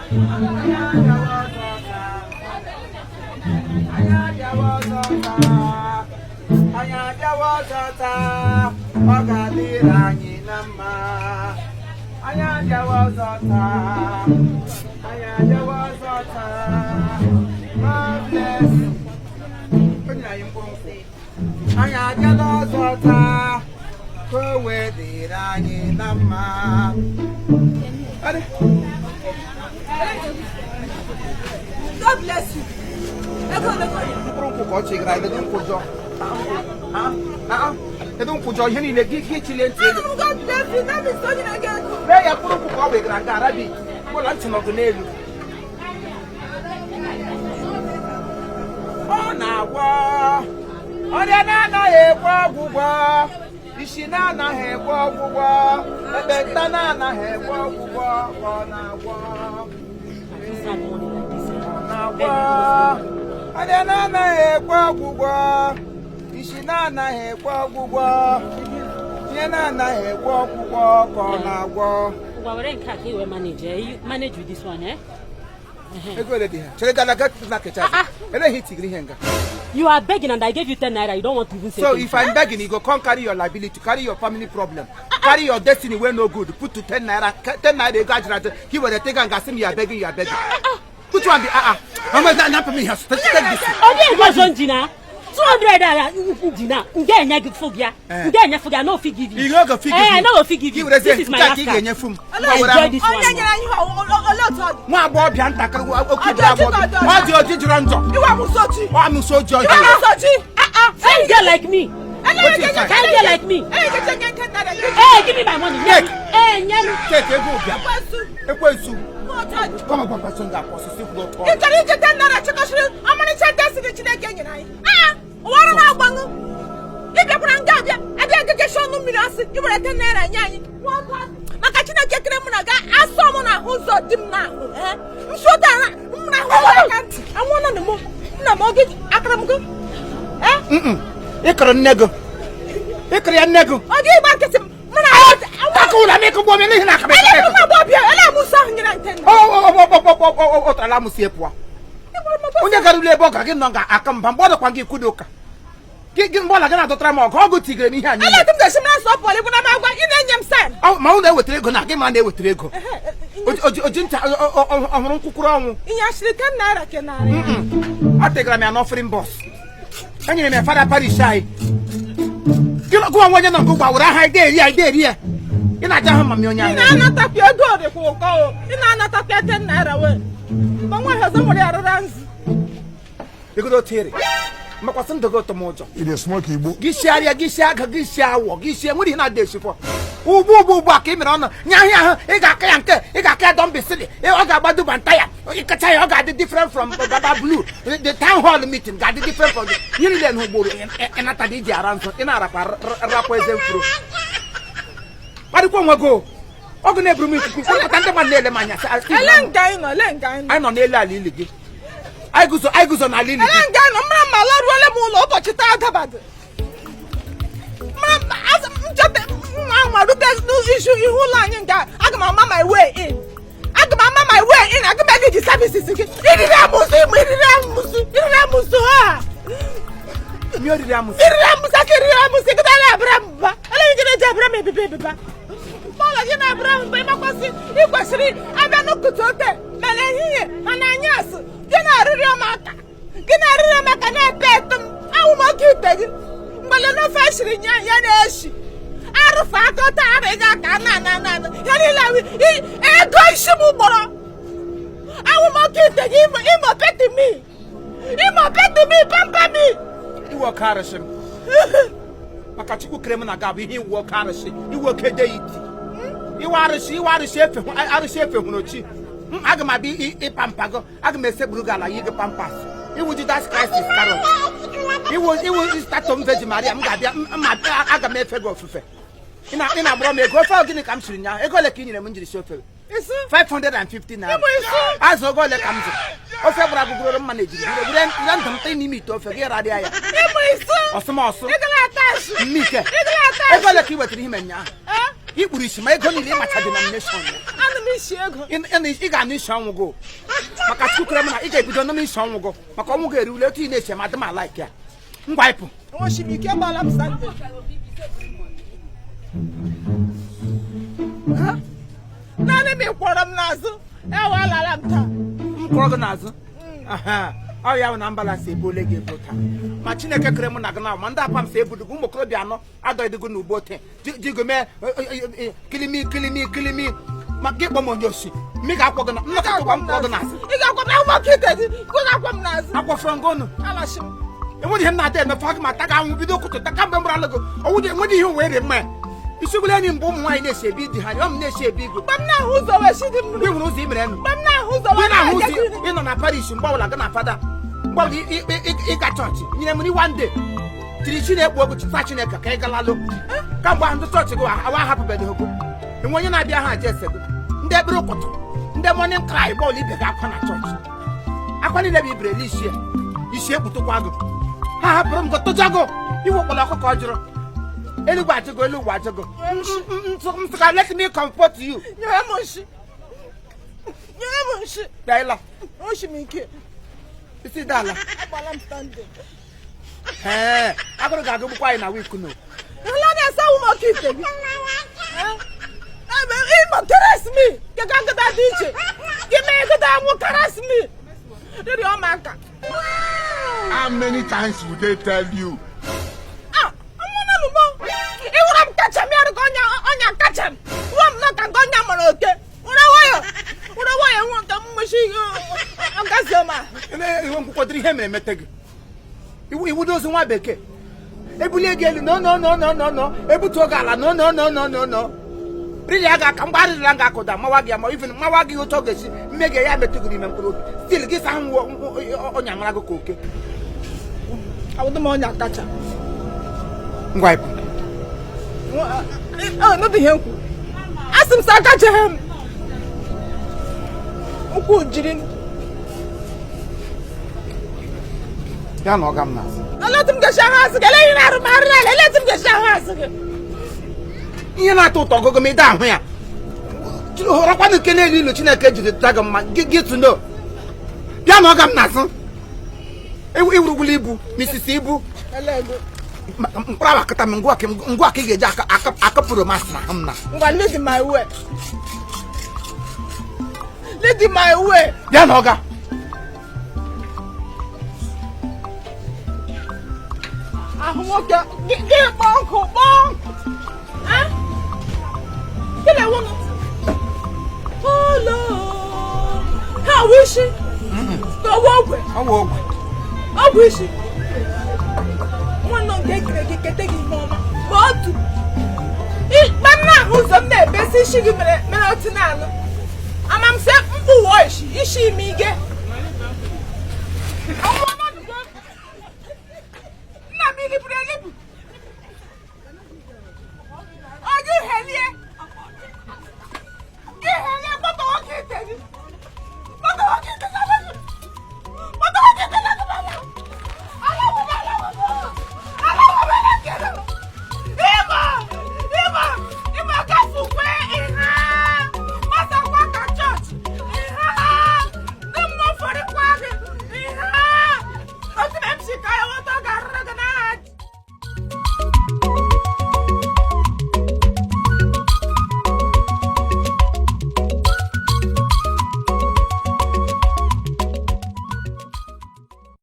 Anyị abịawa ọzọ taa. Anyị abịawa ọzọ taa. Anyị abịawa ọzọ taa. Ọ ga-adịrị anyị na mma. Anyị abịawa ọzọ taa. Anyị abịawa ọzọ taa. God bless. O nyere anyị mkpụrụ nkwụ. Anyị abịala ọzọ taa ka o wee dịrị anyị na mma. Adị. God bless you. Ego ole ka ọ dị? Mkpụrụ nkwụ ka ọ chịgara anyị, kedu nkwụ jọọ? Kedu nkwụ jọọ ihe niile gị gị chilie ntị elu? Anụrụ m God bless you. That means onye na-ege ego. Lee ya, mkpụrụ nkwụ ka ọ wegara nga Arabic ụlọ ntị nọdụ n'elu. Ọ na-agwọ ọrịa na-anaghị ekwe ọgwụgwọ, isi na-anaghị ekwe ọgwụgwọ, ekpenta na-anaghị ekwe ọgwụgwọ ka ọ na-agwọ. Ọ na-agwọ ọrịa na-anaghị ekwe ọgwụgwọ, isi na-anaghị ekwe ọgwụgwọ, ihe na-anaghị ekwe ọgwụgwọ ka ọ na-agwọ. Ngwa, were nke a ka i wee manage, eh? You manage with this one, eh? Ego ole dị ha? Chere, gala ga na kecha. Ah, ah. Eleghị itigiri ihe nga. You are begging and I gave you 10 naira. You don't want to even say So thank if I'm begging, you go come carry your liability, carry your family problem, carry your destiny wey no good, put to 10 naira, 10 naira ego ajụrụ ajụ ka i were tega nga sị m, you are begging, you are begging. Which one be ah ah? Mama, na na me here. Take this. Ọ dị ego ọzọ nji na 200 naira nji na nga enye gị fụ gị ya. Eh. Nga enye fụ gị, I no fit give you. You no go fit give Eh, I you. no go fit give Gị you. werezie This is my nke a last ka ị card. ga-enyefu m. Enjoy this one. Onye nyere anyị ihe ole otu ọ dị? Nwa agbọghọbịa ntakịrị oke Ọ dị bịara oji ka ọ dị agbọghọbịa. Ọ dị oji jọrọ njọ. Iwe amụsọ chi. Ọ amụsọ oji Iwe ọjọọ. amụsọ chi. Ah ah, fine girl like me. Wetin you find? Fine girl like me. Ele nye nke nara gị. Hey, give me my money. Nye m. Take. Eh, nye m. Take ego ụbịam. Ekwensu. Ekwensu. Nwa otu ọ dị. Kọma gbagba so nga akpọ osisi kwuru ọtọ. Ị chọrọ iji 10 naira chịkọsịrị ọmarịcha destiny Chineke nyere anyị. Aa, ụwa ọrụ na-agbanụ. Ị bịakwara nga abịa abịa gegechi ọnụ mmiri asị i were 10 naira nye anyị. Nwa otu ọ dị. Maka Chineke kere mụ na ga asọ m n'ahụ ụzọ dị m n'ahụ. Ee, nsi ụda m n'ahụ ụzọ aka ntị. Anwụọla na m nna m oge akara m gị. Ee, Ịkọrọ nne gị. Ịkọrọ ya nne gị. Oge ịgba nkịtị mụ na Aka ụlọ m ịkụgbuo m n'ihi na aka m Ele m agbọbịa, ele amụsọ ahụ nyere nke nna. Ọ tara amụsị pụọ. Onye gara ụlọ ebe ọ ga gị nọ ga-aka mba mgbe ọ dọkwa gị kwudo ụka gị gị mgbe ọla gị na-adọtara m ọgụ ọgụ tigere m ihe a Ele niile. etu m ga-esi mara nsọ pụọ ịbụ na m agwa ị na-enye m sen. Ma unu ewetara ego na gị ma na-ewetara ego oji ncha ọhụrụ nkwụkwụrụ ọnwụ. Inye ashịrị 10 naira ke narị. A tegara m ya n'offering box, enyere m ya fada parish anyị. Gị gụwa nwa onye nọ nke ụgbọ were aha ide eri ya, ide eri ya, ị na-aja ahụ mami onye Ị ahụ. na-anatakwa ego dịkwa ụkọ o. Ị na-anatakwa 10 naira wee. Mgbe nwa ọzọ nwere ya rụra nzu. Egodo otu ere makwasị ndụ gị ụtọ m ụjọ. Ị na-smoke igbo. Gị shigharịa, gị sie agụ, gị sie awọ, gị sie nwere ihe na-adị esifọ ugbu ugbu ugbu a ka ị mere ọnụ nye ahịa ahụ. Ị ga-aka ya nke ị ga-aka ya dọmbisili, ọ ga-agba duba ya ịkacha ya, ọ ga-adị different from Baba Blue. The town hall meeting ga-adị different from ihe niile na ugboro ịnata dị iji ara nsọ ị na-arakwa rapụ eze mfuru kparịkwa onwe gị o. Ọgụ na-eburu m ikuku kpọkọta ndị mmadụ na-ele m anya sị, Ele nga anyị nọ, ele nga anyị nọ. Anyị nọ n'elu ala ili gị, anyị guzo, anyị guzo n'ala ili Ele gị. nga anyị nọ, mara ma laruole m ụlọ ụbọchị taa adabadị. Mara ma azụ m chọta nwa nwa rute n'isu ihu ụlọ anyị nga aga m ama my way in. Aga m ama my way in, aga m eji services gị. Iriri amụsụ ịmụ, iriri amụsụ, iriri amụsụ ha. Mi oriri amụsị. Iriri amụsụ aka, iriri amụsụ gị na abụra m mba. Ele gị na-eji abụra m ebibe ebiba. Mọlọ gị na-abụra m mba ịmakwasị ị kwesịrị abịa n'ụtụtụ ote ma n'ehihie ma n'anyasị gị na-arịrịọ m aka gị na-arịrịọ m aka na-epe etu m ahụ m oke ite gị mgbele n'ofe eshiri nye ya na-eshi arụfe aka ọta arịghị aka na na na na ya niile ahụ ego isi m gbọrọ ahụ m oke ite gị imo imo peti mi imo peti mi pampa mi. Iwe oke arụsị m maka Chukwu kere m na ga-abụ ihe iwu oke arụsị, iwu oke deity, iwe arụsị, iwe arụsị efe arụsị efe hụrụ chi m. Aga m abịa ịpa mpago, aga m esekpuru gị ala yi gị pampers. Iwu Judas Christ Iscariot, iwu iwu statue Virgin Maria m ga-abịa ma aga m efe gị ofufe. Ị na-agbọrọ m ego ofe ahụ, gịnị ka m siri nya? Ego ole ka ị nyere m m jiri si ofe? Isu. 550 naira. Ịbụ isu. Azụ ogo ole ka m zụrụ? Ofe gbara gụgụrụ mma na ejiri were were ndụ m tị n'ime ite ofe gị rarịa ya. Ịbụ isu. Ọsụmọsụ. Ịgala atashi. Mmike. Ịgala atashi. Ego ole ka ị wetara ihe nyaa? Eh? Ikpuru isi ma ego niile ịmacha denomination ya. Anụ m isi ego. Ị ga-anụ isi ọnwụ gị maka Chukwu m na ị ga-ebido nụ m isi ọnwụ gị maka ọnwụ gị eriwule otu ị na-eche ma adị m a-like ya. Ngwa, ịpụ. Enwechi m ike, gbala m Sunday. Naanị m ịkwọrọ m n'azụ, ewelara m taa. M kwọrọ gị n'azụ. Aha, ọ ya bụ na ambulance ebuole gị ebu taa, ma Chineke kere mụ na gị na ma ndị apa m si ebudo gị. Ụmụ okorobịa anọ adọghịdịgo n'ugbo te jigo mee kilimi kilimi kilimi, ma gị kpọ m onye osi. Mme ga-akwọ gị na nnọkọta m kwọrọ gị n'azụ. Ị ga-akwọ m ahụ ọkụ ite gị, ị ga-akwọ m n'azụ. Akwọfọrọ ngị ụnụ. Alachi m. Enweghị ihe m na-ada emefe gị ma taga ahụhụ bido ụtụtụ ta kamgbe m ralụ gị ọnwụ dị. Enweghị ihe wee mma ya isigbula enyi mbụ. Ụmụ nwaanyị na-esi ebi di ha, ọ m na-esi ebi igwe. Mgbe m na-ahụ ụzọ wee shi dị m. Mgbe ị nwere ụzọ imere nụ. Mgbe m na-ahụ ụzọ mgbe ị wee na-ahụ ụzọ na-aga. Ị nọ na parish mgbe ọbụla gị na fada, mgbe ọbụla ịga chọọchị nyere m one day tiri chi na-ekpu ogu chita Chineke ka ị galalụ. Kamgbe ahụ ndị chọọchị gị awa ahapụbeghị ogo. Enwe onye na-abịa ha aja ese gị, ndị ekpere ụkọtụ, ndị morning cry bọọlụ ibe gị akwa na chọọchị, akwa niile bụ ibere isi ya isi ekputukwa gị. Ha hapụrụ m gị tụjago iwe ụkpọrọ ọkụkọ ọ jụrụ eluigwe ajụgo, eluigwe ajụgo nsụka. Let me comfort you. Nyere m nshi, nyere m nshi. Bịa ịla. Enwechi m ike. Isi dị ala. Agbala m Sunday. Ee, agụrụ ga-agụgbukwa anyị na week no. Ịhụla na-asa ụmụ ọkụ ite gị ịmụ keresimi keka nkịta dị iche gị mee nkịta nwụ keresimi rịrị ọmaka. How many times would they tell you? Ah, ọmụna lụmọ ịhụra m kacha m yarụ ka ọnya ọnya kacha m nwa m nọ ka nke ọnya mara oke were nwayọ, were nwayọ nwa nke m nwechi ọgazi ọma. Iwe nkwụkwọdịrị ihe mere emete gị iwu iwu dozi nwa bekee ebulie gị elu. No, no, no, no, no, no. Ebutuo gị ala. No, no, no, no, no, no. Riri ya ga-aka mgbe arịrịla ga-akụda mawa gị ama even mawa gị otu ọ ga-esi mme gị ya metụ gị n'ime mkpụrụ obi still gị sa ahụ ọnya mara gị ka oke. Awụdị m ọnya kacha. Ngwa, ịpụ. Nọdụ ihe nkwu asị m sị aka jeghe m ụkwụ jiri m. Ya na ọga m n'azụ. Elee m ga-esi ahụ azụ gị? Elee ihe na-arụ m arụ n'ala? Elee m ga-esi ahụ azụ gị? Ihe na-atọ ụtọ ọgụgụ ma ịda ahụ ya họrọkwanụ nke na-elu ilu Chineke jiri ta gị mma gị gị tụno. Bịa na ọga m n'azụ. Iwurugwula ibu misisi ibu. Elee ego? Mkpụrụ awa kịta m ngwa ka ngwa ka ị ga-eji akapụrụ masị na m na. Ngwa, lead my way, lead my way. Bịa na ọga. Ahụ nwoke gị gị kpọọ nkụ, kpọọ nkụ. Ah? Gị na-enwe m olo ha awụ isi ka ọwụ ogwe. Ọwụ ogwe. Ọgwụ isi nwanne nke ekere gị kete gị ihe ọma ma otu ikpe m na-ahụ ụzọ m na-ebesi isi gị mere mere otu na-anụ ama m sị mkpụwa isi isi ime ige.